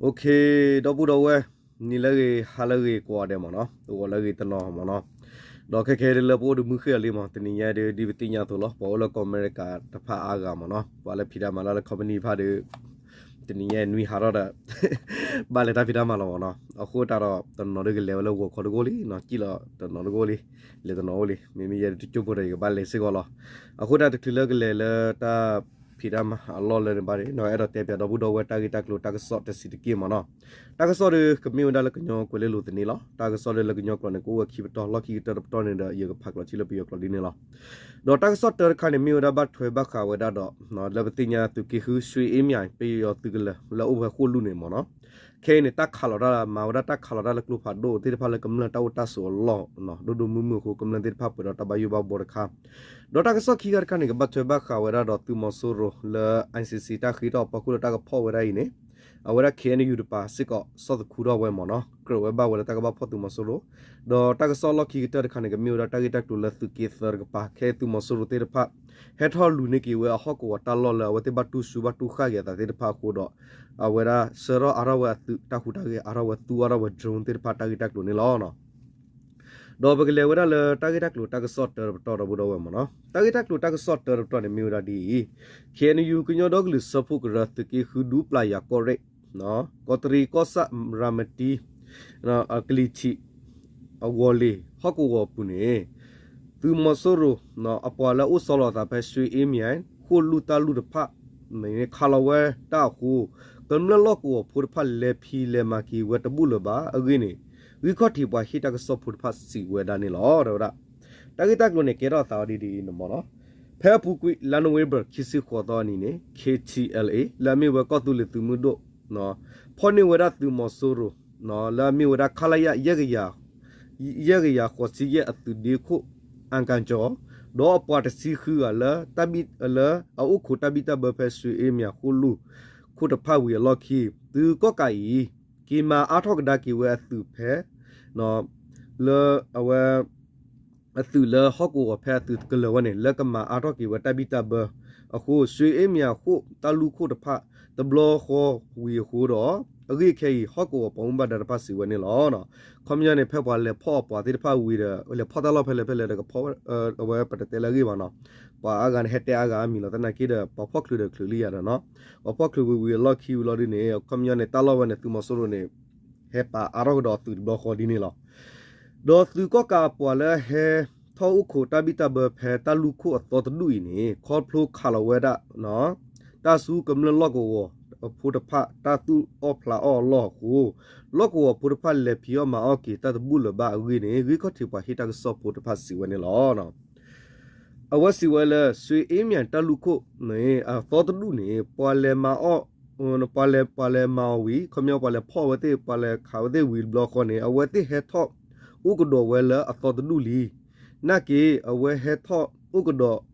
ဒီပုၢ်ဒီဝဲၢ်, နံၤလၢအဂ့ၤ ဟါလၢအဂ့ၤကိးဂၤဒဲးမ့ၢ်နီၤ, ဂီၤလၢအဂ့ၤတနီၤမ့ၢ်နီၤ, ဒီးခဲခဲဒ်လၢပအိၣ်ဒီးမုၢ်ဃ့ၢ်အီၤလံမ့ၢ် တနံၤညါဒ် ဒ်ပသ့ၣ်ညါအသိးလီၤ, ပှၤအိၣ်လၢကီၢ်အမဲရကၤတဖၣ်အါဂၤမ့ၢ်နီၤ, ပှၤလၢဖံးတၢ်မၤလၢ လၢ company တဖၣ်ဒီး တနံၤညါနွံဟးထီၣ်ဒီး ဘၣ်လဲၤတၢ်ဖံးတၢ်မၤလီၤမ့ၢ်နီၤ, အဃိတၢ်ဒီးတနီၤဒ်ကလဲၤဝဲလၢဂီၤခီတဂီၢ်လံနီၤ, စံၣ်လီၤတနီၤတဂီၢ်လံ, လဲၤတနီၤအိၣ်လံ, မ့မ့ၢ်ယဲဒ်တကၠိဖိဒီးယကဘၣ်လဲၤစ့ၢ်ကီးလီၤ. အဃိတၢ်တချုးလၢကလဲၤလၢတၢ်ဖံးတၢ်မၤအလီၢ်လၢန့ၣ်ဘၣ်န့ၣ် အဲၣ်ဒိးတဲပၠးဒီပုၢ်ဒီဝဲၢ်တၢ်ဂ့ၢ်တၢ်ကျိၤတၢ်ကစီၣ်တဆံးတက့ၢ်မ့ၢ်နီၤ. တၢ်ကစီၣ်ဒီးကမ့ၢ်ဝဲဒၣ်လၢကညီကွဲၤလ့လိၤသန့လီၤ. တၢ်ကစီၣ်ဒီးလၢကညီကျိာ်န့ၣ် ကအိၣ်ဝဲခံပတီၢ်, လီၢ်ခံကတၢၢ်တပတီၢ်န့ၣ်ဒီး ယကဖးကျိးထံၣ်လၢပယီၤကျိာ်ဒ်န့ၣ်လီၤ. ဒီးတၢ်ကစီၣ်တၢတခါန့ၣ် မ့ၢ်ဝဲဒၣ်ဘၣ်ထွဲဘၣ်ဃးဝဲဒၣ်ဒီး လၢပသ့ၣ်ညါသုးက့ဃု ဆွေအေးမြင့် ပယီၤသုးကလၢၤ လၢအအိၣ်ဖဲဃိၣ်လူၢ်န့ၣ်မ့ၢ်နီၤ, ခဲအံၤန့ၣ် တၢ်ခးလီၤတၢ် မၤဝဲဒၣ်တၢ်ခးလီၤတၢ်လၢကျိဖးဒိၣ်သ့ၣ်တဖၣ်လၢကမျၢၢ်တၢ်အိၣ်တၢ်ဆိးအလီၢ် ဒိၣ်ဒိၣ်မုၢ်မုၢ်အဃိ ကမျၢၢ်သ့ၣ်တဖၣ်ပှဲၤဒီးတၢ်ဘၣ်ယိၣ်ဘၣ်ဘှီတခါ, ဒီးတၢ်ကစီၣ်ခံခါတခါန့ၣ် ကဘၣ်ထွဲဘၣ်ဃးဝဲဒၣ်ဒီးသုးမီၤစိရိၤလၢ ICC တၢ်ဃ့ထီၣ်အဖီခိၣ်လၢတၢ်ကဖီၣ်ဝဲဒၣ်အံၤန့ၣ် အဝဲဒၣ် KNU တပၤစ့ၢ်ကီး ဆီၣ်သခူထီၣ်ဝဲမ့ၢ်နီၤ, ကြၢးဝဲဘၣ်ဝဲလၢတၢ်ကဘၣ်ဖီၣ်သုးမီၤစိရိၤ, ဒီးတၢ်ကစီၣ်လီၢ်ခံကတၢၢ်တခါန့ၣ် ကမ့ၢ်ဝဲဒၣ်တၢ်ဂ့ၢ်တၢ်ကျိၤလၢသုးက့သၢတကပၤ ခဲအံၤသုးမီၤစိရိၤသ့ၣ်တဖၣ် ဟဲထီၣ်လူၤန့ၢ်က့ၤဝဲအဟီၣ်ကဝီၤတၢ်လီၢ်လၢအဝဲသ့ၣ်ဘၣ်တူၢ်ဆူၣ်ဘၣ်တူၢ်ဃၣ်က့ၤအသးသ့ၣ်တဖၣ်အဃိဒီး အဝဲဒၣ်ဆှၢထီၣ်အါထီၣ်ဝဲအသုးတၢ်ဟူးတၢ်ဂဲၤ အါထီၣ်ဝဲသူအါထီၣ်ဝဲ drone သ့ၣ်တဖၣ်တၢ်ဂ့ၢ်တၢ်ကျိၤန့ၣ်လီၤ. ဒီးပကလဲၤဝဲဒၣ်လၢတၢ်ဂ့ၢ်တၢ်ကျိၤတၢ်ကစီၣ်တၢတပတီၢ်ဒီပုၢ်ဒီဝဲၢ်မ့ၢ်နီၤ, တၢ်ဂ့ၢ်တၢ်ကျိၤတၢ်ကစီၣ်တၢတပတီၢ်န့ၣ်မ့ၢ်ဝဲဒၣ်ဒ်အံၤ, KNU ကညီဒီကလုာ်စၢဖှိၣ်ကရၢသုးက့ဃုဒူပျၢ်ယၤကီၢ်ရ့ၣ် ကီးတရံးကီၢ်ဆၣ် ရၤမတံ ကလံၤထံး အဝီၤလ့ၤဟီၣ်ကဝီၤအပူၤန့ၣ် သုးမီၤစိရိၤ အပှၤလၢအအိၣ်ဆီလီၤအသးဖဲ ဆွေအေးမြင့် ဃိၣ်လူၢ်တၢ်လူၢ်တဖၣ်န့ၣ် ခးလီၤဝဲဒၣ်အဃိ ကမျၢၢ်လီၢ်ကဝီၤဖိတဖၣ်လဲၤဖံးလဲၤမၤက့ၤဝဲတဘူၣ်လၢၤဘၣ်အဂ့ၢ်န့ၣ် ဂံၢ်ခီၣ်ထံးပှၤဟ့ၣ်တၢ်ကစီၣ်ဖိတဖၣ်စံးဝဲဒၣ်န့ၣ်လီၤ. ဒီးဝဲဒၣ် တၢ်ဂ့ၢ်တၢ်ကျိၤန့ၣ် ကဲထီၣ်အသးဝဲဒ်ဒ်အံၤန့ၣ်မ့ၢ်နီၤ, ဖဲအပူၤကွံာ် လါနိၣ်ဝ့ဘၢၣ် ခံဆံဃိးသီအနံၤန့ၣ် KTLA လၢအမ့ၢ်ဝဲကီၢ်သူလ့ၤသုးမုၢ်ဒိၣ် ဖီၣ်န့ၢ်ဝဲဒၣ်သုးမီၤစိရိၤ လၢအမ့ၢ်ဝဲဒၣ် ခလရ ယဲၢ်ကယၤဃိးဆံယဲၢ်အသုးဒ့ခိၣ် အကၣ်ကၠီၣ် ဒီးအပှၤတဆံဃုဂၤလၢ လၢအအိၣ်ခိးတၢ်ဘံၣ်တၢ်ဘၢဖဲ ဆွေအေးမြင့် ဃိၣ်လူၢ်ခိၣ်တဖၣ်ဝံၤအလီၢ်ခံ သုးကီၣ်ကးအံၤ က့ၤမၤအါထီၣ်ကဒါက့ၤဝဲအသုးဖဲ လၢအဝဲ အသုးလၢဟီၣ်ကဝီၤဖဲအသုးကလၢၤဝဲန့ၣ် လၢကမၤအါထီၣ်က့ၤဝဲတၢ်ဘံၣ်တၢ်ဘၢအဃိ ဆွေအေးမြင့်ဃိၣ်တၢ်လူၢ်ခိၣ်တဖၣ် တဘျီဃီဝံၤအဃိဒီး အဂ့ၢ်ခဲအံၤ ဟီၣ်ကဝီၤပှၤမူဘၣ်ဒါတဖၣ်စံးဝဲန့ၣ်လီၤ. ခီပညီန့ၣ် ဖဲပှၤလဲၤဖီၣ်အပှၤသ့ၣ်တဖၣ်ဝံၤဒီး လဲၤဖီၣ်တၢ်လီၢ်ဖဲလဲၣ်ဖဲလဲၣ်ဒီးကဖီၣ် အဝဲပတတဲလၢအဂ့ၢ်ဘၣ်နီၤ, ပှၤအါဂၤန့ၣ်ဟဲတဲအါဂၤအါမံၤလီၤ. သနာ်က့ဒီး ပှၤဖီၣ်ချုးဒီးချုးလံယၤဒီးနီၤ, ပှၤဖီၣ်ချုးဝံၤဝံၤအလီၢ်ခံဝံၤလီၤဒ်န့ၣ် ခီပညီန့ၣ် တၢ်လီၢ်ဝဲန့ၣ် သုးမီၤစိရိၤန့ၣ် ဟဲပာ်အါထီၣ်ကဒီးအသုးတဘျီဃီဒ်န့ၣ်လီၤ. ဒီးသုးကီၣ်ကးအပှၤလၢအဟဲထီၣ်အိၣ်ခိးတၢ်ဘံၣ်တၢ်ဘၢဖဲတၢ်လူၢ်ခိၣ်အသီတဒူၣ်အံၤန့ၣ် ခီဖျိခးလီၤဝဲဒၣ် တၢ်ဆူကမျၢၢ်လီၢ်ကဝီၤအဖိတဖၣ် တၢ်သူၣ်အီၣ်ဖျးအီၣ်အလီၢ်အဃိ လီၢ်ကဝီၤဖိတဖၣ်လဲၤဖံးအီၣ်မၤအီၣ်က့ၤတၢ်တဘူၣ်လၢၤဘၣ်အဂ့ၢ်န့ၣ် ဂံၢ်ခီၣ်ထံးပှၤဟ့ၣ်တၢ်ကစီၣ်ဖိတဖၣ်စံးဝဲန့ၣ်လီၤ. အဝဲစံးဝဲလၢ ဆွေအေးမြင့် တၢ်လူၢ်ခိၣ်န့ၣ် အသီတဒူၣ်န့ၣ် ပှၤလဲၤမၤအီၣ် ပှၤလဲၤ ပှၤလဲၤမၤအီၤဝံၤ ခီပညီပှၤလဲၤဖီၣ်ဝဲသ့ၣ် ပှၤလဲၤခးဝဲသ့ၣ်ဝံၤတဘျီဃီန့ၣ် အဝဲသ့ၣ်ဟဲထီၣ်အိၣ်ကဒီးဝဲလၢအသီတဒူၣ်လံ. နာ်က့ အဝဲဟဲထီၣ်အိၣ်ကဒီး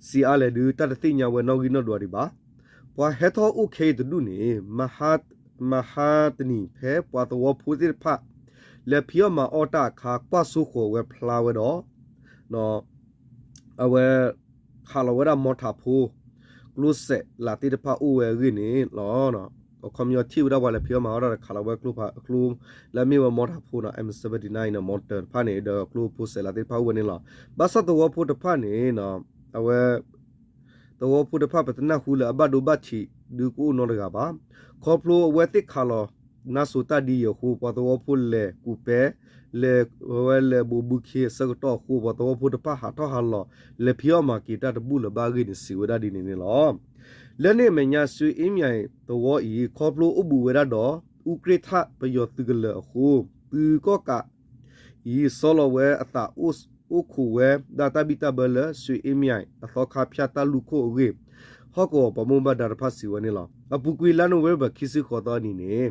စံးအါလဲၣ်ဒုး တၢ်တသ့ၣ်ညါဝဲနီၣ်ဂံၢ်နီၣ်ဒွးဒံးဘၣ်. ပှၤဟဲထီၣ်အိၣ်ခဲအံၤတဒူၣ်န့ၣ် မဟါတနံၤဖဲပှၤသဝီဖိသ့ၣ်တဖၣ် လဲၤဖံးအီၣ်မၤအီၣ်တၢ်အခါ ကွၢ်စိဃီၤဝဲဖျါဝဲဒီး အဝဲ ခးလီၤဝဲဒၣ်မီထးဖိ ကျိစဲးလးသ့ၣ်တဖၣ်အိၣ်ဝဲအဂ့ၢ်န့ၣ်လီၤ. အခီပညီထံၣ်ဝဲဒၣ်ပှၤလဲၤဖံးအီၣ်မၤအီၣ်တၢ်ဒီးခးလီၤဝဲကျိဖးကျိ လၢအမ့ၢ်ဝဲမီထးဖိနီၤ M seventy-nine နီၤ မီတၢၤတဖၣ်န့ၣ် ဒီးကျိဖိစဲးလးသ့ၣ်တဖၣ်အိၣ်ဝဲန့ၣ်လီၤ. ဘၣ်ဆၣ်သဝီဖိတဖၣ်န့ၣ် အဝဲ သဝီဖိတဖၣ်ပတနၢ်ဟူလၢအဘၣ်ဒိဘၣ်ထံးဒုးကအိၣ်နီတဂၤဘၣ်. ခီဖျိအဝဲသ့ၣ်ခးလီၤ နါစိၤတၢ်ဒ်အံၤအဃိ ပှၤသဝီဖိလဲၤကူးပဲ လဲၤဝဲလဲၤဘိးဘုခ့အဆၢကတီၢ်အဃိ ပှၤသဝီဖိတဖၣ်ဟးထီၣ်ဟးလီၤ လဲၤဖံးအီၣ်မၤက့ၤတၢ်တဘူၣ်လၢၤဘၣ်အဂ့ၢ်န့ၣ် စံးဝဲဒၣ်ဒ်န့ၣ်န့ၣ်လီၤ. လၢန့ၣ်အမဲာ်ညါ ဆွေအေးမြင့် သဝီအံၤ ခီဖျိအိၣ်ဘူးဝဲဒၣ်ဒီး အူကြ့ၢ်ထၣ်ပယီၤသုးကလၢၤအဃိ သုးကီၣ်ကး အံၤဆီလီၤဝဲအသးအိၣ်ခိးဝဲဒၣ်တၢ်ဘံၣ်တၢ်ဘၢလၢ ဆွေအေးမြင့် အသီခါဖၠၣ်တၢ်လူၢ်ခိၣ်အဂ့ၢ် ဟီၣ်ကဝီၤပှၤမူဘၣ်ဒါတဖၣ်စံးဝဲန့ၣ်လီၤ. အပူၤကွံာ်လါနိၣ်ဝ့ဘၢၣ် ခံဆံဃိးသီအနံၤန့ၣ်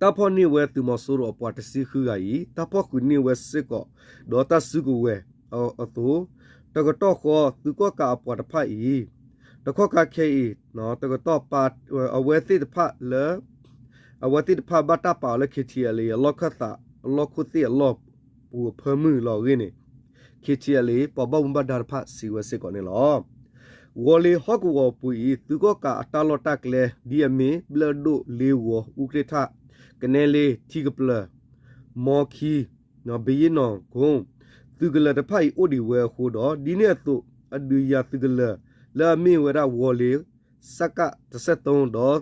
တၢ်ဖီၣ်န့ၢ်ဝဲသုးမီၤစိရိၤအပှၤတဆံဃုဂၤအံၤ တၢ်ဖီၣ်ဃုာ်န့ၢ်ဝဲစ့ၢ်ကီး ဒီးတၢ်စုကဝဲၤအသိး တကတီၢ်ဃီ သုးကီၣ်ကးအပှၤတဖၣ်အံၤ တခီခါခဲအံၤ တကတီၢ်ပာ် အဝဲသ့ၣ်တဖၣ်လၢ အဝဲသ့ၣ်တဖၣ်ဘၣ်တၢ်ပာ်အီၤလၢ KTLA အလီၢ်ခၢၣ်သး အလီၢ်ခိၣ်သ့ၣ်အလီၢ်ပူၤအဖၢမုၢ်လီၤအဂ့ၢ်န့ၣ် KTLA ပှၤဘၣ်မူဘၣ်ဒါတဖၣ်စံးဝဲစ့ၢ်ကီးန့ၣ်လီၤ. ဝီၤလ့ၤဟီၣ်ကဝီၤပူၤအံၤ သုးကီၣ်ကးအတၢ်လီၢ်တၢ်ကျဲ ဒ်အမ့ၢ် ဘျၢၣ်ဒိၣ်, လ့ဂီၤ, အူကြ့ၣ်ထၣ်, ကနဲလ့, ထံကပျၢၤ, မီခံ, ဘယ့ၣ်နီၣ်ကိၣ် သုးကလၢၤတဖၣ်အံၤအိၣ်ဒံးဝဲအဃိဒီး ဒ်န့ၣ်အသိး အဒုးယၤသုးကလၢၤ လၢအမ့ၢ်ဝဲဒၣ်ဝီၤလ့ၤ စက တဆယ့်သုံး ဒီး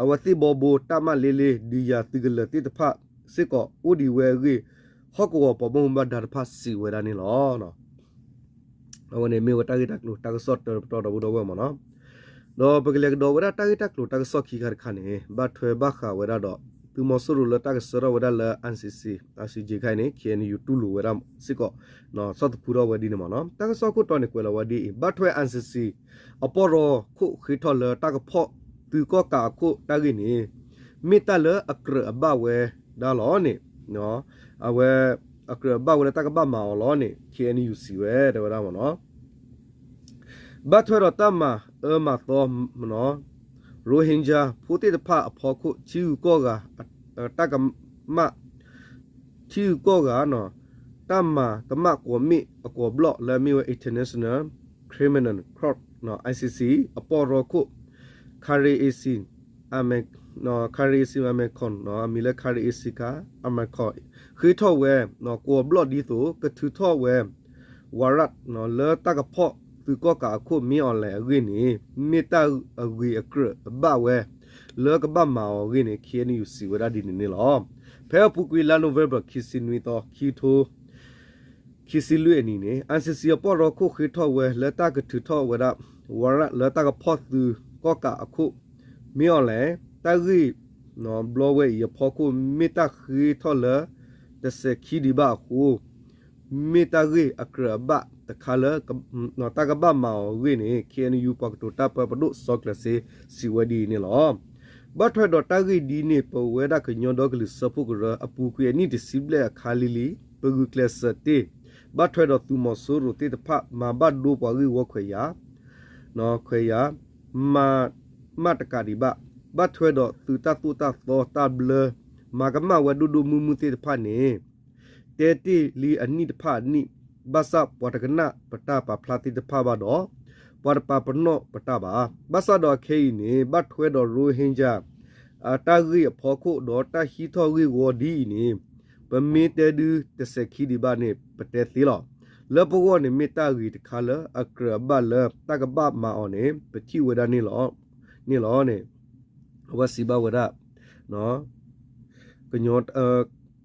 အဝဲသ့ၣ်ဘီဘိ တပ်မ လေးလေး ဒုးယၤသုးကလၢၤသ့ၣ်တဖၣ်စ့ၢ်ကီးအိၣ်ဒံးဝဲအဂ့ၢ် ဟီၣ်ကဝီၤပှၤဘၣ်မူဘၣ်ဒါတဖၣ်စံးဝဲဒၣ်န့ၣ်လီၤ. အဝဲန့ၣ်မ့ၢ်ဝဲတၢ်ဂ့ၢ်တၢ်ကျိၤတၢ်ကစီၣ်တၢတပတီၢ်ဒီပုၢ်ဒီဝဲၢ်မ့ၢ်နီၤ. ဒီးပကလဲၤကဒီးဝဲဒၣ်တၢ်ဂ့ၢ်တၢ်ကျိၤတၢ်ကစီၣ်ခံခါတခါန့ၣ် ဘၣ်ထွဲဘၣ်ဃးဝဲဒၣ်ဒီး သုးမီၤစိရိၤလၢတၢ်ကဆှၢထီၣ်ဝဲဒၣ်လၢ I C C, I C J ခါအံၤန့ၣ် K N U တူၢ်လိာ်ဝဲဒၣ်စ့ၢ်ကီး ဆီၣ်သခူထီၣ်ဝဲဒ်န့ၣ်မ့ၢ်နီၤ. တၢ်ကစီၣ်ခိၣ်တီန့ၣ်ကွဲးလီၤဝဲဒ်အံၤ ဘၣ်ထွဲ I C C အပီၢ်ရီခိၣ်ဃ့ထီၣ်လၢတၢ်ကဖီၣ်သုးကီၣ်ကးအခိၣ်တၢ်ဂ့ၢ်န့ၣ် မ့ၢ်တၢ်လၢအကြၢးအဘၣ်ဝဲဒၣ်လီၤန့ၣ် အဝဲ အကြၢးအဘၣ်ဝဲလၢတၢ်ကဘၣ်မၤအီၤလီၤန့ၣ် K N U စံးဝဲတဲဝဲဒၣ်မ့ၢ်နီၤ. ဘၣ်ထွဲဒီးတၢ်မၤအၢမၤသီ Rohingya ဖိသ့ၣ်တဖၣ်အဖီခိၣ် ထံဂုၤကီၢ်ဂၤ တၢ်ကမၣ် ထံဂုၤကီၢ်ဂၤ တၢ်မၤကမၣ်ကွီၢ်မ့ၣ်အကွီၢ်ဘျီၣ်လၢအမ့ၢ်ဝဲ International Criminal Court, I C C အပီၢ်ရီခိၣ် Khair Asia, Khair Asia Ermakon အမံၤလၢ Khair Asia Ermakon ဃ့ထီၣ်ဝဲ ကွီၢ်ဘျီၣ်ဒ်သိး ကထုးထီၣ်ဝဲ warrant လၢတၢ်ကဖီၣ်သုးကီၣ်ကးအခိၣ်မ့ၢ်အီၤလဲၣ်အဂ့ၢ်န့ၣ် မ့ၢ်တၢ်အဂ့ၤအကြၢးအဘၣ်ဝဲ လၢကဘၣ်မၤအီၤအဂ့ၢ်န့ၣ် K N U စံးဝဲဒၣ်ဒ်န့ၣ်န့ၣ်လီၤ. ဖဲအပူၤကွံာ်လါ November ခံဆံနွံသီ ခံထိ ခံဆံလွံၢ်အနံၤန့ၣ် I C C အပီၢ်ရီခိၣ်ဃ့ထီၣ်ဝဲလၢတၢ်ကထုးထီၣ်ဝဲဒၣ် warrant လၢတၢ်ကဖီၣ်သုးကီၣ်ကးအခိၣ် မ့ၢ်အီၤလဲၣ် တၢ်ဂ့ၢ် ဘျီဝဲအံၤအဖီခိၣ် မ့ၢ်တၢ်ဃ့ထီၣ်လၢ တစဲးခံဒံးဘၣ်အဃိ မ့ၢ်တၢ်ဂ့ၢ်အကြၢးအဘၣ်တခါလၢ တၢ်ကဘၣ်မၤအီၤအဂ့ၢ်န့ၣ် K N U ပှၤကတိၤတၢ်ပၢပဒိၣ်စီၤကျၢၤစ့ စံးဝဲဒ်အံၤန့ၣ်လီၤ. ဘၣ်ထွဲဒီးတၢ်ဂ့ၢ်ဒ်န့ၣ် ပဝဲဒၣ်ကညီဒီကလုာ်စၢဖှိၣ်ကရၢ အပူၤကွံာ်အနံၣ်တဆံဘျဲၣ်အခါလံၤလံၤ ပဂုာ်ကျဲးစၢးတ့ၢ် ဘၣ်ထွဲဒီးသုးမီၤစိရိၤသ့ၣ်တဖၣ် မၤဘၣ်ဒိပှၤဂ့ၢ်ဝီခွဲးယာ် ခွဲးယာ် မၤ မးတကးဒံးဘၣ် ဘၣ်ထွဲဒီးသုးတၢ်သိၣ်တၢ်သီတၢ်ဘျၢ မၤကမၣ်ဝဲဒိၣ်ဒိၣ်မုၢ်မုၢ်သ့ၣ်တဖၣ်န့ၣ် တဲတ့ၢ်လံအနံၣ်တဖၣ်အနံၣ် ဘၣ်ဆၣ်ပှၤတကနၣ်ပတၢ်ပာ်ဖျါသ့ၣ်တဖၣ်ဘၣ်ဒီး ပှၤတပာ်ပနီၣ်ပတၢ်ဘၣ်. ဘၣ်ဆၣ်ဒီးအခဲအံၤန့ၣ် ဘၣ်ထွဲဒီး Rohingya အတၢ်ဂ့ၢ်အဖီခိၣ်ဒီးတၢ်ဟံးထီၣ်ဂ့ၢ်ဝီဒ်အံၤန့ၣ် ပမ့ၢ်တဲဒုတစဲးခံဒံးဘၣ်န့ၣ် ပတဲသ့လီၤ. လၢပဂီၢ်န့ၣ်မ့ၢ်တၢ်ဂ့ၤတခါလၢအကြၢးအဘၣ်လၢတၢ်ကဘၣ်မၤအီၤန့ၣ် ပထံၣ်ဝဲဒၣ်န့ၣ်လီၤ န့ၣ်လီၤန့ၣ် အဝဲစံးဘၣ်ဝဲဒၣ် ကညီ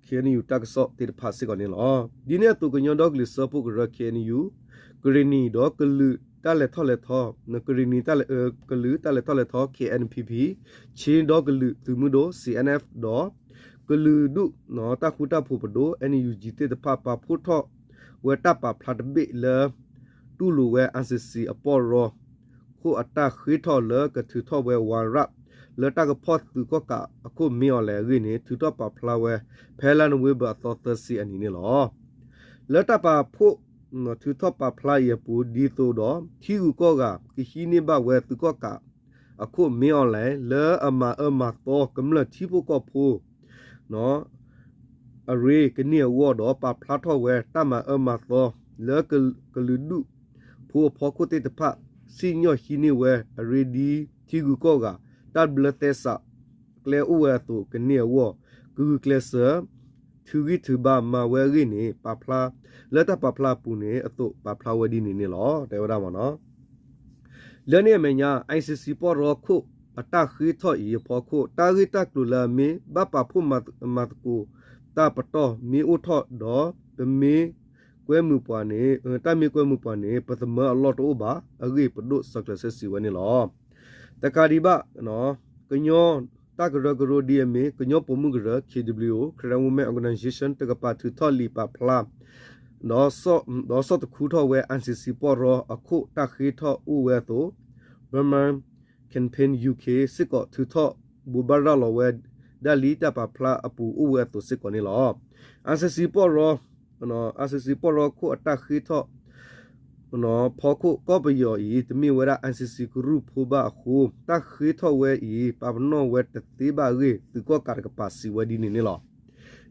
K N U တၢ်ကစီၣ်သ့ၣ်တဖၣ်စ့ၢ်ကီးန့ၣ်လီၤ. ဒ်န့ၣ်အသိးကညီဒီကလုာ်စၢဖှိၣ်ကရၢ K N U, ကရ့ၣ်နံၤဒီးကလုာ်တၢ်လဲၤထီၣ်လဲၤထီ, ကရ့ၣ်နံၤ ကလုာ်တၢ်လဲၤထီၣ်လဲၤထီ K N P P, ခ့ဒီကလုာ်သုးမုၢ်ဒိၣ် C N F ဒီး ကလုာ်ဒူၣ်တၢ်ဃူတၢ်ဖိးပဒိၣ် N U G သ့ၣ်တဖၣ် ပာ်ဖှိၣ်ထီၣ်ဝဲတၢ်ပာ်ဖျါတဘ့ၣ်လၢ တူၢ်လိာ်ဝဲ I C C အပီၢ်ရီ ခိၣ်အတၢ်ဃ့ထီၣ်လၢကထုးထီၣ်ဝဲ warrant လၢတၢ်ကဖီၣ်သုးကီၣ်ကးအခိၣ်မ့ၢ်အီၤလဲၣ်အဂ့ၢ်န့ၣ် ထုးထီၣ်ပာ်ဖျါဝဲ ဖဲလါနိၣ်ဝ့ဘၢၣ်အသီသၢဆံအနံၤန့ၣ်လီၤ. လၢတၢ်ပာ်ဖှိၣ်ထုးထီၣ်ပာ်ဖျါအံၤအပူၤ ဒ်သိးဒီး ထံဂုၤကီၢ်ဂၤ ကဟံးန့ၢ်ဘၣ်ဝဲသုးကီၣ်ကးအခိၣ်မ့ၢ်အီၤလဲၣ် လၢအမၤအၢမၤသီကမျၢၢ်ထံဖိကီၢ်ဖိ အရ့ကန့ၢ်အဂီၢ်ဒီး ပာ်ဖျါထီၣ်ဝဲတၢ်မၤအၢမၤသီ လၢကလုာ်ဒူၣ်ဖိအဖီခိၣ်သ့ၣ်တဖၣ် စံၣ်ညီၣ်ဟံးန့ၢ်ဝဲအရ့ဒ်ထံဂုၤကီၢ်ဂၤ တၢ်ဘျၢသဲစးကျဲအိၣ်ဝဲအသိးကန့ၢ်အဂီၢ် ကဂုာ်ကျဲးစၢး ထုးဂံၢ်ထုးဘါမၤဝဲအဂ့ၢ်န့ၣ် ပာ်ဖျါလၢတၢ်ပာ်ဖျါအပူၤန့ၣ် အသိးပာ်ဖျါဝဲဒ်န့ၣ်န့ၣ်လီၤ တဲဝဲဒၣ်မ့ၢ်နီၤ. လၢန့ၣ်အမဲာ်ညါ I C C ပီၢ်ရီခိၣ်အတၢ်ဃ့ထီၣ်အံၤအဖီခိၣ် တၢ်ဂ့ၢ်တၢ်ကျိၤလၢအမ့ၢ်ဘၣ်ပာ်ဖှိၣ်မၤသကိးတၢ်ပတီၢ်မ့ၢ်အိၣ်ထီၣ်ဒီး ပမ့ၢ်ကွဲမုာ်ပှၤန့ၣ် တၢ်မ့ၢ်ကွဲမုာ်ပှၤန့ၣ် ပသမၢအလီၢ်တအိၣ်ဘၣ်အဂ့ၢ် ပဒိၣ်စီၤကျၢၤစ့ၢ်စံးဝဲန့ၣ်လီၤ. တကးဒံးဘၣ် ကညီတၢ်ကရၢကရိဒ်အမ့ၢ် ကညီပိာ်မုၣ်ကရၢ K W O, Karen Women Organization တကပၤထုးထီၣ်လံာ်ပာ်ဖျါ ဒီးဆီၣ်သခူထီၣ်ဝဲ I C C ပီၢ်ရီအခိၣ်တၢ်ဃ့ထီၣ်အိၣ်ဝဲအသိး Burma Campaign U K စ့ၢ်ကီးထုးထီၣ်ဘိးဘၣ်ရၤလီၤဝဲဒၣ်လံတၢ်ပာ်ဖျါအပူၤအိၣ်ဝဲအသိးစ့ၢ်ကီးန့ၣ်လီၤ. I C C ပီၢ်ရီ I C C ပီၢ်ရီခိၣ်အတၢ်ဃ့ထီၣ် ဖီခိၣ်ကီၢ်ပယီၤအံၤ တမ့ၢ်ဝဲဒၣ် I C C ကရူၢ်ဖိဘၣ်အဃိ တၢ်ဃ့ထီၣ်ဝဲအံၤ ပာ်ပနီၣ်ဝဲတသ့ဘၣ်အဂ့ၢ် သုးကီၣ်ကးတကပၤစံးဝဲဒ်န့ၣ်န့ၣ်လီၤ.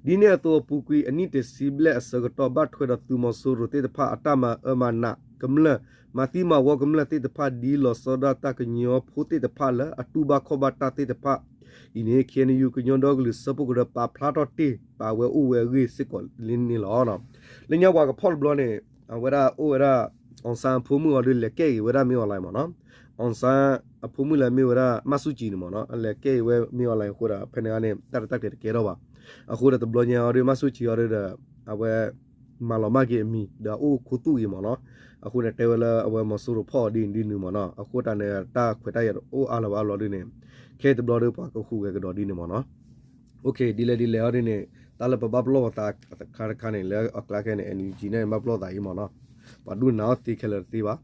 ဒ်န့ၣ်အသိးအပူၤကွံာ်အနံၣ်တဆံဘျဲၣ်အဆၢကတီၢ် ဘၣ်ထွဲဒီးသုးမီၤစိရိၤသ့ၣ်တဖၣ်အတၢ်မၤအၢမၤနး ကမျၢၢ် မၤသံမၤဝီကမျၢၢ်သ့ၣ်တဖၣ် ဒ်လီၤဆီဒၣ်တၢ်ကညီဖိသ့ၣ်တဖၣ်လၢအတူၢ်ဘၣ်ခီၣ်ဘၣ်တၢ်သ့ၣ်တဖၣ်အံၤန့ၣ် ခ့ၣ်အဲၣ်ယူၣ် ကညီဒီကလုာ်စၢဖှိၣ်ကရၢ ပာ်ဖျါထီၣ်တ့ၢ် ပာ်ဝဲအိၣ်ဝဲအဂ့ၢ်စ့ၢ်ကီးလံန့ၣ်လီၤ. လၢညါပှၤကဖီၣ်တဘျီန့ၣ် အဝဲဒၣ်အိၣ်ဝဲဒၣ် အောင်ဆန်း အဖိမုၣ်အီၤဒီး လဲၤကဲက့ၤဝဲဒၣ် မင်းအောင်လှိုင် မ့ၢ်နီၤ. အောင်ဆန်း အဖိမုၣ်လၢမ့ၢ်ဝဲဒၣ် မၢ်ဆူၣ်ကံၤန့ၣ် မ့ၢ်နီၤ အလဲၤကဲက့ၤဝဲ မင်းအောင်လှိုင် အဃိဒီး ဖဲန့ၣ်န့ၣ် တၢ်တတၢ်ကျဲၤတကဲထီၣ်ဘၣ်. အဃိဒီးတဘျီညါအီၤဒီး မၢ်ဆူၣ်ကံၤအီၤဒီး အဝဲ မၤလီၤမၢ်က့ၤအမံၤ ဒီးအအိၣ်ခူသူၣ်က့ၤ မ့ၢ်နီၤ. အဃိန့ၣ် တဲဝဲလၢအဝဲမီၤစိရိၤဖီၣ်အီၤဒ်န့ၣ်ဒ်နုၤ မ့ၢ်နီၤ. အဃိတၢ်န့ၣ် တၢ်ခွဲးတၢ်ယာ်အိၣ်အါလီၤဘၣ်အါလီၤဒ်န့ၣ် ခဲအံၤတဘျီဒီး ပှၤကဟူးဂဲၤကဒီးဒ်န့ၣ် မ့ၢ်နီၤ. ဒ်လဲၣ်ဒ်လဲၣ်အီၤဒ်န့ၣ် တၢ်လၢပဘၣ်ပလီၢ်ပသးတခါတခါန့ၣ် လၢအကျါခဲန့ၣ် NUG န့ၣ် ဘၣ်ပလီၢ်သးအံၤ မ့ၢ်နီၤ. ပှၤဒိၣ်နၤအီၣ်သ့ခဲလၢာ်တသ့ဘၣ်.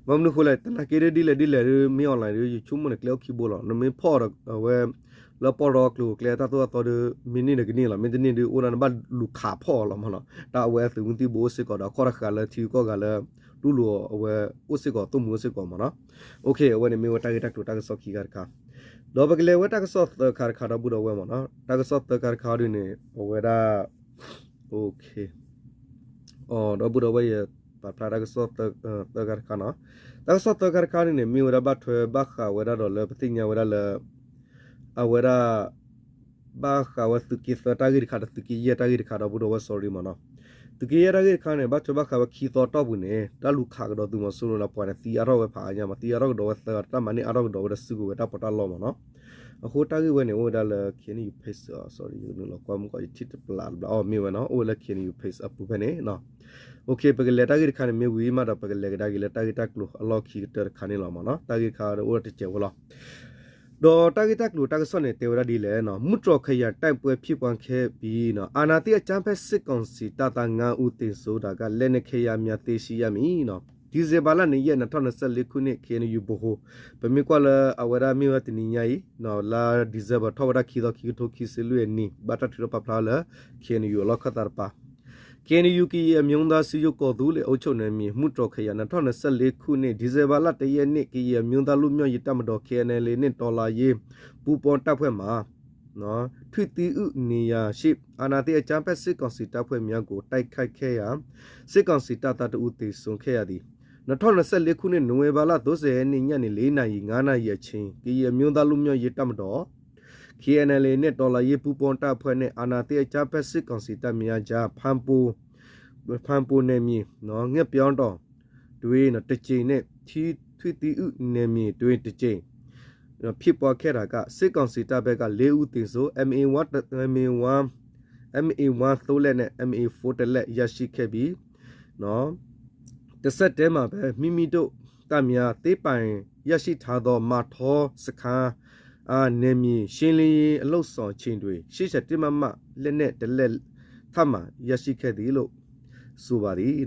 ဘၣ်မနုၤအဃိလဲၣ် သနာ်က့ဒ်လဲၣ်ဒ်လဲၣ်ဒီး မင်းအောင်လှိုင် ဒီး ယဆိကမိၣ်န့ၣ်ကျဲအိၣ်ခံဘိလီၤ. နမ့ၢ်ဖီၣ်ဒီးအဝဲ လၢပီၢ်ဒီးကျိၤကျဲတၢ်သိၣ်တၢ်သီဒီး မ့ၢ်န့ၢ်ဒီးကန့ၢ်လီၤ. မ့ၢ်တန့ၢ်ဒီး အိၣ်ဒၣ်နဘၣ်လူၤခးဖီၣ်အီၤလီၤ မ့ၢ်နီၤ. တၢ်အဝဲအသုးမုၢ်သံၣ်ဘိအိၣ်စ့ၢ်ကီးဒီး ခီၣ်တဃာ်လၢထံဂုၤကီၢ်ဂၤလၢ တူၢ်လိာ်အဝဲအိၣ်စ့ၢ်ကီး သိၣ်မှံၤအိၣ်စ့ၢ်ကီး မ့ၢ်နီၤ. အဝဲန့ၣ်မ့ၢ်ဝဲတၢ်ဂ့ၢ်တၢ်ကျိၤတၢ်ကစီၣ်ခံခါတခါ ဒီးပကလဲၤဝဲတၢ်ကစီၣ်သၢခါတခါဒီပုၢ်ဒီဝဲၢ် မ့ၢ်နီၤ. တၢ်ကစီၣ်သၢခါတခါအီၤဒ်န့ၣ် အဝဲဒၣ် ဒီပုၢ်ဒီဝဲၢ် ယပာ်ဖျါတၢ်ကစီၣ်သၢခါတခါနီၤ. တၢ်ကစီၣ်သၢခါတခါန့ၣ်န့ၣ် မ့ၢ်ဝဲဒၣ်ဘၣ်ထွဲဘၣ်ဃးဝဲဒၣ်ဒီးလၢပသ့ၣ်ညါဝဲဒၣ်လၢ အဝဲဒၣ် ဘၣ်ဃးဝဲသုးက့သၢတၢ်ဂ့ၢ်တခါဒီး သုးက့ယဲၢ်တၢ်ဂ့ၢ်တခါဒီပုၢ်ဒီဝဲၢ် sorry မ့ၢ်နီၤ. သုးက့ယဲၢ်တၢ်ဂ့ၢ်တခါန့ၣ် ဘၣ်ထွဲဘၣ်ဃးဝဲခံသီတီၢ်ပူၤန့ၣ် တၢ်လူၤခးကဒီးသုးမီၤစိရိၤန့ၣ် ပှၤန့ၣ်သံအါထီၣ်ဝဲဖးအါညါ မ့ၢ်သံအါထီၣ်ကဒီးဝဲသၢဂၤ တၢ်မၤန့ၢ်အါထီၣ်ကဒီးဝဲဒီးစုကဝဲၤတၢ်ပီးတၢ်လီမ့ၢ်နီၤ. အဃိတၢ်ဂ့ၢ်ဝဲန့ၣ် အိၣ်ဝဲဒၣ်လၢ KNU page sorry ယကနုာ်လီၤကွၢ်မုၢ်ကီးယထံၣ်တပျးတဘျီ အီၤမ့ၢ်ဝဲနီၤ အိၣ်ဝဲလၢ KNU page အပူၤဖဲန့ၣ် ပကလဲၤတၢ်ဂ့ၢ်တခါန့ၣ် မ့ၢ်ဝံၤမးဒီး ပကလဲၤကဒါက့ၤလၢတၢ်ဂ့ၢ်တၢ်ကျိၤအလီၢ်ခံကတၢၢ်တခါန့ၣ်လီၤမ့ၢ်နီၤ. တၢ်ဂ့ၢ်တခါဒီးအိၣ်ဒီးတစဲးဖိလီၤ. ဒီးတၢ်ဂ့ၢ်တၢ်ကျိၤတၢ်ကစီၣ်န့ၣ် တဲဝဲဒၣ်ဒ်လဲၣ်နီၤ, မုၢ်တြီၢ်ခယၤ တိုက်ပွဲဖြစ်ပွားခဲ့ပြီးနီၤ အာဏာသိမ်းအကြမ်းဖက်စစ်ကောင်စီတပ်သား ငါးဦးသေဆုံးတာက လက်နက်ခဲယမ်းများ သိရှိရမည်နီၤ. ဒီဇင်ဘာလ နှစ်ရက် နှစ်ထောင်နှစ်ဆယ့်လေးခုနှစ် KNUဗဟို ပမ့ၢ်ကွၢ်လၢအဝဲဒၣ်မ့ၢ်ဝဲတနံၤညါအံၤ လါ December ထီၣ်ဝဲဒၣ်ခံသီ ခံကထိခံဆံလွံၢ်အနံၣ် ဘၣ်တၢ်ထုးထီၣ်ပာ်ဖျါလၢ KNU အလီၢ်ခၢၣ်သးတပၤ KNU ကရင်အမျိုးသားစည်းရုံး ကော်သူးလေ်အုပ်ချုပ်နယ်မြေ မုၢ်တြီၢ်ခယၤ နှစ်ထောင်နှစ်ဆယ့်လေးခုနှစ် ဒီဇင်ဘာလ တစ်ရက်နေ့ ကရင်အမျိုးသားလွတ်မြောက်ရေးတပ်မတော် KNLA နှင့် တော်လှန်ရေးပူးပေါင်းတပ်ဖွဲ့မှ ထွံၣ်သံအုနေရာရှိ အာဏာသိမ်းအကြမ်းဖက်စစ်ကောင်စီတပ်ဖွဲ့များကို တိုက်ခိုက်ခဲ့ရာ စစ်ကောင်စီတပ်သားတစ်ဦး သေဆုံးခဲ့ရသည် နှစ်ထောင်နှစ်ဆယ့်လေးခုနှစ် နိုဝင်ဘာလ သုံးဆယ့် ရက်နေ့ ညနေ လေးနာရီ ငါးနာရီအချိန် ကရင်အမျိုးသားလွတ်မြောက်ရေးတပ်မတော် KNLA နှင့် တော်လှန်ရေးပူးပေါင်းတပ်ဖွဲ့နှင့် အာဏာသိမ်းအကြမ်းဖက်စစ်ကောင်စီတပ်များကြား ဖန်ပိုနယ်မြေ ငှက်ပျောတောင်တွင်တစ်ကြိမ်နှင့် ထွံၣ်သံအုနယ်မြေတွင်တစ်ကြိမ် ဖြစ်ပွားခဲ့တာက စစ်ကောင်စီတပ်ဘက်က လေးဦးသေဆုံး MA one MA one MA one သုံးလက်နဲ့ MA four တစ်လက် ရရှိခဲ့ပြီး တစ်ဆက်တည်းမှာပဲ မိမိတို့တပ်များ သိမ်းပိုင်ရရှိထားသော မထောစခန်း နယ်မြေရှင်းလင်းရေး အလုပ်ဆောင်ချိန်တွင် ရှစ်ဆယ့်တစ် မမ လက်နက်တစ်လက် ထပ်မံရရှိခဲ့သည်လို့ ဆိုပါသည်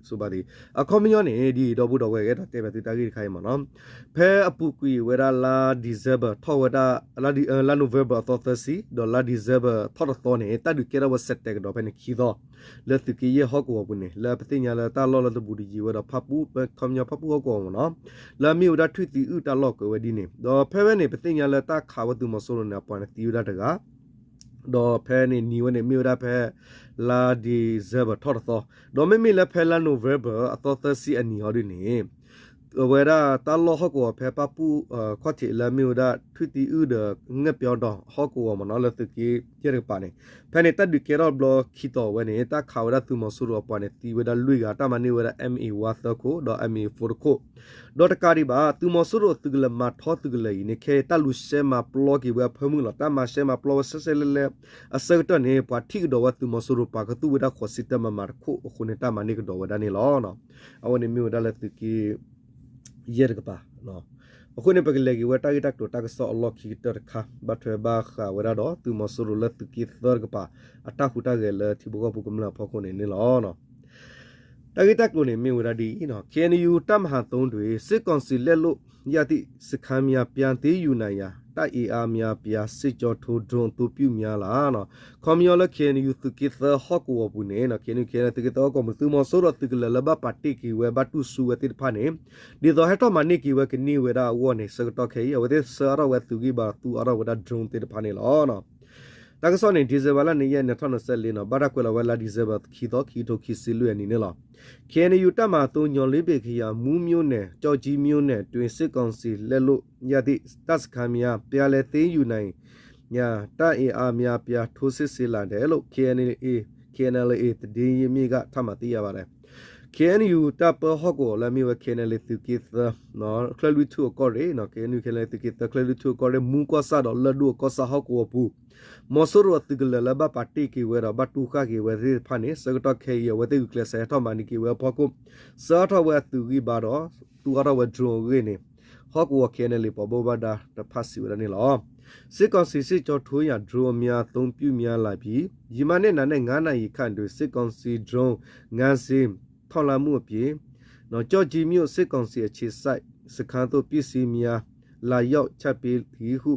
ဆိုပါသည် အခီပညီန့ၣ် ဒ်ဒီပုၢ်ဒီဝဲၢ် ကဲထီၣ်တဲဘၣ်သုတၢ်ဂ့ၢ်တခါအံၤမ့ၢ်နီၤ ဖဲအပူၤကွံာ်ဝဲဒၣ်လါ December ထီၣ်ဝဲဒၣ် လါ November အသီသၢဆံ ဒီးလါ December ထီၣ်တသီန့ၣ် တၢ်ဒုးကဲထီၣ်ဝဲစဲးတဲာ်ကဒီးဖဲန့ၣ်ခံသီ လၢသုးက့ယဲၢ်ဟီၣ်ကဝီၤပူၤန့ၣ် လၢပသ့ၣ်ညါလၢတၢ်လီၢ်လၢတဘူးတယံၤဝဲဒီး ဖၣ်ပူၣ် ခီပညီဖၣ်ပူၣ်ဟီၣ်ကဝီၤမ့ၢ်နီၤ လၢအမ့ၢ်ဝဲဒၣ်ထွံၣ်သံအုတၢ်လီၢ်ကွဲးဝဲဒ်န့ၣ် ဒီးဖဲဝဲန့ၣ် ပသ့ၣ်ညါလၢတၢ်ခးဝဲသုးမီၤစိရိၤန့ၣ် အပှၤန့ၣ်သံဝဲဒၣ်တဂၤ ဒီးဖဲန့ၣ်နံၤဝဲန့ၣ် မ့ၢ်ဝဲဒၣ်ဖဲ လါ December ထီၣ်တသီ ဒီးမ့မ့ၢ်လၢဖဲလါ November အသီသၢဆံအနံၤဟီဒ်န့ၣ် အဝဲဒၣ်တၢ်လီၢ်ဟီၣ်ကဝီၤဖဲပၣ်ပူၣ် ခီၣ်ထံးလၢအမ့ၢ်ဝဲဒၣ် ထွံၣ်သံအုဒီး ငှက်ပျောတောင် ဟီၣ်ကဝီၤမ့ၢ်နီၤ လၢသုးက့ယဲၢ်တကပၤန့ၣ် ဖဲန့ၣ်တၢ်ဒုးကဲထီၣ်ဘျီခံသီဝဲန့ၣ် တၢ်ခးဝဲဒၣ်သုးမီၤစိရိၤအပှၤန့ၣ် သံဝဲဒၣ်လွံၢ်ဂၤ တၢ်မၤန့ၢ်ဝဲဒၣ် MA one သၢခိၣ် ဒီး MA four တခိၣ် ဒီးတကးဒံးဘၣ် သုးမီၤစိရိၤသုးကလၢၤမၤထီသုးကလၢၤအံၤန့ၣ် ခဲအံၤတၢ်လူၤရှဲမၤပျီက့ၤဝဲအဖၢမုၢ်လီၤ. တၢ်မၤရှဲမၤပျီဝဲဆဲးဆဲးလဲၤလဲၤ အဆၢကတီၢ်န့ၣ် ပှၤထံၣ်ကဒီးဝဲသုးမီၤစိရိၤပာ်ကသူၣ်ဝဲဒၣ်ဃိးဆံတၢ်မၤမၤတခိၣ်အဃိန့ၣ် တၢ်မၤန့ၢ်ကဒီးဝဲဒၣ်န့ၣ်လီၤ. အဝဲန့ၣ်မ့ၢ်ဝဲဒၣ်လၢသုးက့ယဲၢ်တကပၤ အဃိန့ၣ် ပကလဲၤက့ၤဝဲတၢ်ဂ့ၢ်တၢ်ကျိၤတၢ်ကစီၣ်အလီၢ်ခံကတၢၢ်တခါ ဘၣ်ထွဲဘၣ်ဃးဝဲဒၣ်ဒီး သုးမီၤစိရိၤလၢသုးက့သၢတကပၤ အတၢ်ဟူးတၢ်ဂဲၤလၢထံဖိကီၢ်ဖိကမျၢၢ်အဖီခိၣ်န့ၣ်န့ၣ်လီၤ. တၢ်ဂ့ၢ်တၢ်ကျိၤန့ၣ်မ့ၢ်ဝဲဒၣ်ဒ်အံၤနီၤ KNU တပ်မဟာသုံးတွင် စစ်ကောင်စီလက်လွတ်ရသည့်စခန်းများ ပြန်သိမ်းယူနိုင်ရန် တပ်အင်အားများအပြား စစ်ကြောင်းထိုး drone အသုံးပြုများလာ ခီပညီလၢ KNU သုးက့သၢဟီၣ်ကဝီၤပူၤန့ၣ် KNU KNLA သုးက့သၢဟီၣ်ကဝီၤပူၤ သုးမီၤစိရိၤသုးကလၢၤလၢဘၣ်ပာ်တ့ၢ်က့ၤဝဲ ဘၣ်တူၢ်ဆူဝဲသ့ၣ်တဖၣ်န့ၣ် ဒ်သိးဟဲထီၣ်မၤန့ၢ်က့ၤဝဲကန့ၢ်ဝဲဒၣ်အဂီၢ်န့ၣ် ဆၢကတီၢ်ခဲအံၤ အဝဲသ့ၣ်ဆှၢအါထီၣ်ဝဲသုးဂံၢ်ဘါ သူအါထီၣ်ဝဲဒၣ် drone သ့ၣ်တဖၣ်န့ၣ်လီၤ. တၢ်ကစီၣ်န့ၣ် December လါန့ၣ် ယဲၢ် နံၣ်ထီၣ်နံၣ်ဆံလံနီၤ, ဘၣ်တၢ်ကွဲးလီၤဝဲလါ December ခံသီ ခံကထိခံဆံလွံၢ်အနံၤန့ၣ်လီၤ. ခ့ၣ်အဲၣ်ယူၣ် တပ်မဟာသုံး ညီလ့ဘ့ၣ်ခယၤ မူးမြို့နယ် ကျောက်ကြီးမြို့နယ်တွင် စစ်ကောင်စီလက်လွတ်ရသည့် တပ်စခန်းများ ပြန်လည်သိမ်းယူနိုင်ရန် တပ်အင်အားများအပြား ထိုးစစ်ဆင်လာတယ်လို့ KNLA, KNLA သတင်းရင်းမြစ်က ထပ်မံသိရပါတယ်. ခ့ၣ်အဲၣ်ယူၣ် တပ်ပၢဟီၣ်ကဝီၤလၢအမ့ၢ်ဝဲ ခ့ၣ်အဲၣ်ယူၣ် သုးက့သၢ ချၢၣ်လွံၢ်ထူၣ်အကီၢ်ရ့ၣ်, ခ့ၣ်အဲၣ်ယူၣ် ခ့ၣ်အဲၣ်ယူၣ် သုးက့သၢ ချၢၣ်လွံၢ်ထူၣ်အကီၢ်ရ့ၣ် မူကီၢ်ဆၣ်ဒီးလၢၢ်ဒိၣ်အကီၢ်ဆၣ်ဟီၣ်ကဝီၤပူၤ မီၤစိရိၤအသုးကလၢၤလၢဘၣ်ပာ်တ့ၢ်က့ၤဝဲဒီး ဘၣ်တူၢ်ဃာ်က့ၤဝဲသ့ၣ်တဖၣ်န့ၣ် ဆၢကတီၢ်ခဲအံၤ အဝဲသ့ၣ်ဂုာ်ကျဲးစၢးဟဲထီၣ်မၤန့ၢ်က့ၤဝဲအဖီခိၣ် ဆှၢထီၣ်ဝဲအသုးဂံၢ်ဘါဒီး သူအါထီၣ်ဝဲ drone အဂ့ၢ်န့ၣ် ဟီၣ်ကဝီၤ KNLA ပှၤဘၣ်မူဘၣ်ဒါတဖၣ်စံးဝဲဒၣ်န့ၣ်လီၤ. စစ်ကောင်စီစစ်ကြောင်းထိုးရန် drone များအသုံးပြုများလာပြီ။ ယမၤန့ၢ်နၤန့ၣ် ငါးနာရီခန့်တွင် စစ်ကောင်စီ drone ငါးစင်း ထောက်လှမ်းမှုအပြင် ကျောက်ကြီးမြို့ စစ်ကောင်စီအခြေစိုက်စခန်းသို့ ပစ္စည်းများ လာရောက်ချပေးသည်ဟု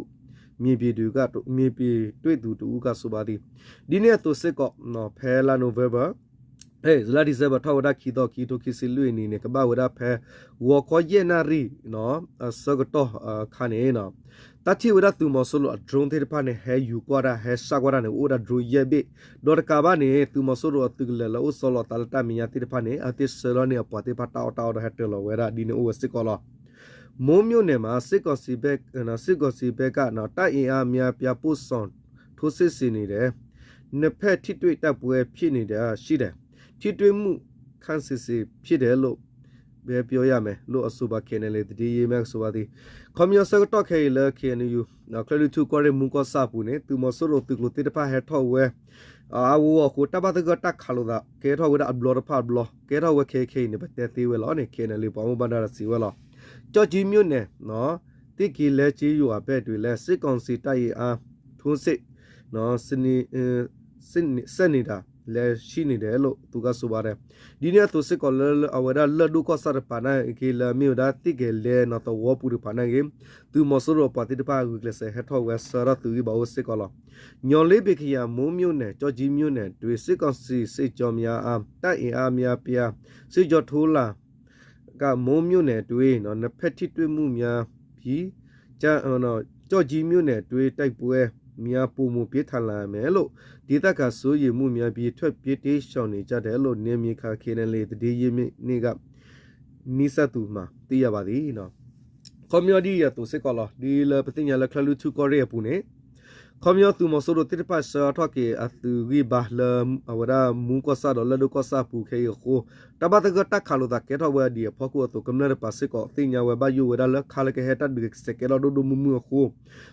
မြေပြင်တွေက မြေပြင်တွေ့သူတစ်ဦးက ဆိုပါသည်. ဒ်န့ၣ်အသိးစ့ၢ်ကီး ဖဲလါ November လါ December ထီၣ်ဝဲဒၣ်ခံသီ ခံကထိခံဆံလွံၢ်အနံၤန့ၣ် ကဘၣ်ဝဲဒၣ်ဖဲ ဂီၤခီယဲၢ်နၣ်ရံၣ် အဆၢကတီၢ်အခါန့ၣ် တၢ်ထံၣ်ဝဲဒၣ်သုးမီၤစိရိၤအ drone သ့ၣ်တဖၣ်န့ၣ် ဟဲယူၤကွၢ်တၢ် ဟဲစှၢ်ကွၢ်တၢ်န့ၣ် အိၣ်ဝဲဒၣ် drone ယဲၢ်ဘ့ၣ်, ဒီးတကးဘၣ်န့ၣ် သုးမီၤစိရိၤအသုးကလၢၤလၢအိၣ်ဆီလီၤသးလၢတၢ်မဲာ်ညါသ့ၣ်တဖၣ်န့ၣ် အဝဲသ့ၣ်ဆှၢလီၤန့ၢ်အပှၤသ့ၣ်တဖၣ်တၢ်အီၣ်တၢ်အီဒီးဟဲတၢၤလီၤဝဲဒၣ်ဒ်န့ၣ်အိၣ်ဝဲစ့ၢ်ကီးလီၤ. မူးမြို့နယ်မှာ စစ်ကောင်စီဘက် စစ်ကောင်စီဘက်က တပ်အင်အားများအပြားပို့ဆောင် ထိုးစစ်ဆင်နေတယ်။ နှစ်ဖက်ထိတွေ့တိုက်ပွဲဖြစ်နေတာရှိတယ်။ ထိတွေ့မှုခပ်စိတ်စိတ်ဖြစ်တယ်လို့ပဲပြောရမယ်လို့ အဆိုပါ KNLA သတင်းရင်းမြစ်က ဆိုပါသည်. ခီပညီဆၢကတီၢ်ခဲအံၤလၢ ခ့ၣ်အဲၣ်ယူၣ် ချၢၣ်လွံၢ်ထူၣ်ကီၢ်ရ့ၣ်မူကီၢ်ဆၣ်အပူၤန့ၣ် သုးမီၤစိရိၤသုးကျိၤသ့ၣ်တဖၣ်ဟဲထီၣ်ဝဲ အါအါဂီၢ်ဂီၢ်အဃိ တၢ်ဘၣ်သဂၢၢ်တၢ်ခးလိာ်သး ကဲထီၣ်ဝဲဒၣ်အဘျီတဖၣ်အဘျီ ကဲထီၣ်ဝဲခဲအံၤခဲအံၤန့ၣ် ပတဲသ့ဝဲလီၤန့ၣ် KNLA ပှၤဘၣ်မူဘၣ်ဒါစံးဝဲလီၤ. ကျောက်ကြီးမြို့နယ် သစ်ကီၤလဲကျေးရွာဘက်တွင်လည်း စစ်ကောင်စီတပ်အင်အားထိုးစစ် စနစ် ဆက်နေတာလည်းရှိနေတယ်လို့ သူကဆိုပါတယ်. ဒ်န့ၣ်အသိးစ့ၢ်ကီးလၢအဝဲဒၣ်လၢၢ်ဒိၣ်ကီၢ်ဆၣ်တပၤန့ၣ်က့ လၢအမ့ၢ်ဝဲဒၣ် သ့ၣ်ကဲၤလဲနီၤသဝီပူၤတပၤန့ၣ်က့ သုးမီၤစိရိၤအပှၤသ့ၣ်တဖၣ်ဂုာ်ကျဲးစၢးဟဲထီၣ်ဝဲဆှၢထီၣ်သုးဂံၢ်ဘါအိၣ်စ့ၢ်ကီးလီၤ. ညီလ့ဘ့ၣ်ခယၤ မူးမြို့နယ် ကျောက်ကြီးမြို့နယ်တွင် စစ်ကောင်စီစစ်ကြောင်းများအား တပ်အင်အားများအပြား စစ်ကြောင်းထိုးလာ က မူးမြို့နယ်တွင် နှစ်ဖက်ထိတွေ့မှုများပြီး ကျောက်ကြီးမြို့နယ်တွင် တိုက်ပွဲများပိုမိုပြင်းထန်လာမယ်လို့ ဒေသခံစိုးရိမ်မှုများပြီး ထွက်ပြေးတိမ်းရှောင်နေကြတယ်လို့ နယ်မြေခံ KNLA သတင်းရင်းမြစ်က နီစၢ်သူ မှာ သိရပါသည်. ခီပညီဒ်အံၤအသိးစ့ၢ်ကီးလီၤ. ဒ်လၢပသ့ၣ်ညါလၢချၢၣ်လွံၢ်ထူၣ်ကီၢ်ရ့ၣ်အပူၤန့ၣ် ခီပညီသုးမီၤစိရိၤသ့ၣ်တဖၣ်ဆှၢထီၣ်က့ၤအသုးဂံၢ်ဘါလၢ အဝဲဒၣ်မူးကီၢ်ဆၣ်ဒီးလၢၢ်ဒိၣ်ကီၢ်ဆၣ်ပူၤခဲအံၤအဃိ တၢ်ဘၣ်သဂၢၢ်တၢ်ခးလိာ်သးကဲထီၣ်ဝဲဒံးအဖီခိၣ်အသိး ကမျၢၢ်တပၤစ့ၢ်ကီးသ့ၣ်ညါဝဲဘၣ်ယိၣ်ဝဲဒၣ်လၢခါလၢကဟဲတၢ်ဒုးကစဲးကဲထီၣ်ဒိၣ်ဒိၣ်မုၢ်မုၢ်အဃိ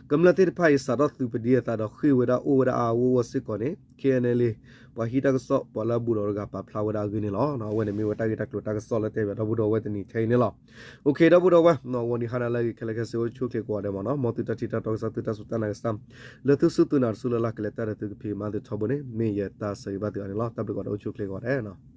ကမျၢၢ်သ့ၣ်တဖၣ်အံၤစးထီၣ်သုးပဒံအသးဒီးဃ့ၢ်ဝဲဒၣ်အိၣ်ဝဲဒၣ်အါအါဂီၢ်ဂီၢ်စ့ၢ်ကီးန့ၣ် KNLA ပှၤဟံးတၢ်ကစီၣ်ပှၤလၢအဘူးဒီးတဂၤပာ်ဖျါဝဲဒၣ်အဂ့ၢ်န့ၣ်လီၤ. အဝဲန့ၣ်မ့ၢ်ဝဲတၢ်ဂ့ၢ်တၢ်ကျိၤတၢ်ကစီၣ်လၢတဲဘၣ်ဒီပုၢ်ဒီဝဲၢ်တနံၤထဲအံၤန့ၣ်လီၤ. အိၣ်ခ့ ဒီပုၢ်ဒီဝဲၢ် ဂီၤနံၤဟါနၤလၢအဂ့ၤခဲလၢာ်ခဲဆ့အိၣ်ဆူၣ်အိၣ်ချ့ကိးဂၤဒဲးမ့ၢ်နီၤ မ်သုတၢ်ထံၣ်တၢ်တီကစၢ်သုတၢ်စူၢ်တၢ်နာ်ကစၢ် လၢသုစူၢ်သုနာ်တစူၢ်လၢ်လၢ်ကလဲၤတၢ်ဒီးသုကဖံးမၤသုထီဘိန့ၣ် မ့ၢ်ယတၢ်ဆၢဂ့ၤဘၣ်သုအီၤန့ၣ်လီၤ. တၢ်ဘျုးကိးဂၤဒဲးအိၣ်ဆူၣ်အိၣ်ချ့ကိးဂၤဒဲး